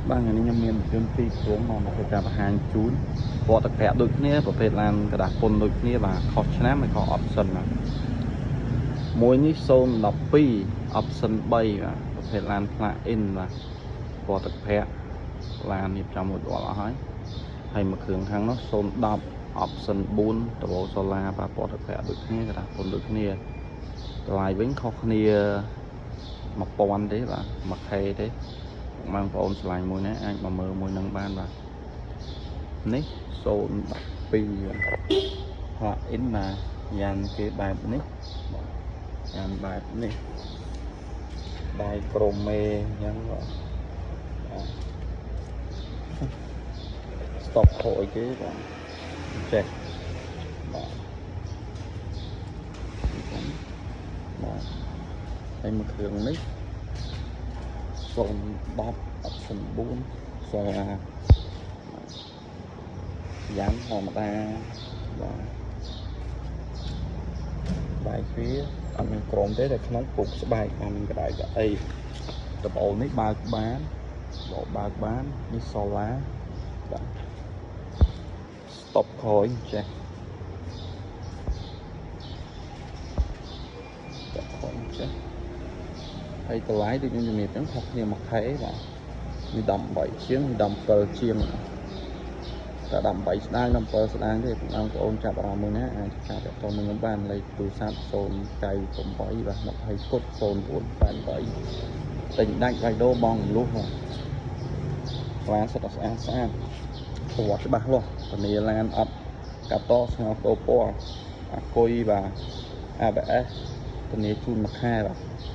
បាទថ្ងៃនេះខ្ញុំមានរថយន្តពីរគ្រឿងមកធ្វើការបង្ហាញជូនពណ៌ទឹកប្រាក់ដូចគ្នាប្រភេទឡានក្រដាសពុនដូចគ្នាបាទខុសឆ្នាំហើយខុស option បាទមួយនេះ012 option 3បាទប្រភេទឡាន plug in បាទពណ៌ទឹកប្រាក់ឡានរៀបចំរួចរាល់អស់ហើយហើយមួយគ្រឿងខាងនោះ010 option 4ដបសូឡាបាទពណ៌ទឹកប្រាក់ដូចគ្នាក្រដាសពុនដូចគ្នាតម្លៃវិញខុសគ្នា1000ទេបាទ 1K ទេបងប្អូនឆ្លាញ់មួយណាអាចមកមើលមួយនឹងបានបាទនេះ012បាទ plug in បាទយ៉ានគេបែបនេះបាទយ៉ានបែបនេះដៃក្រូមេអញ្ចឹងបាទបាទ stop ខូចគេបាទចេះបាទអញ្ចឹងបាទហើយមួយគ្រឿងនេះ010 option 4សូឡាយ៉ាំធម្មតាបាទបាយទ្វារអត់មានក្រុមទេតែក្នុងពុកស្បែកបានមានក្តៅកៅអីដបូលនេះបើកបានបោបើកបាននេះសូឡាបាទ stop ក្រោយចេះ stop ក្រោយចេះហើយតម្លៃដូចខ្ញុំជំរាបអញ្ចឹងខុសគ្នា 1K បាទនេះ18ជាងនេះ17ជាងតែ18ស្ដាង17ស្ដាងទេបងប្អូនចាប់អារម្មណ៍មួយណាអាចចាប់តាក់ទងនឹងខ្ញុំបានលេខទូរស័ព្ទ098បាទ20គុត0988ទិញដាច់វាយដូបងរំលោះបាទឡានសិតតែស្អាតស្អាតប្រវត្តិច្បាស់លាស់ធានាឡានអត់កាត់តស្ងោតោពណ៌អាគុយបាទ ABS ធានាជូនមួយខែបាទ។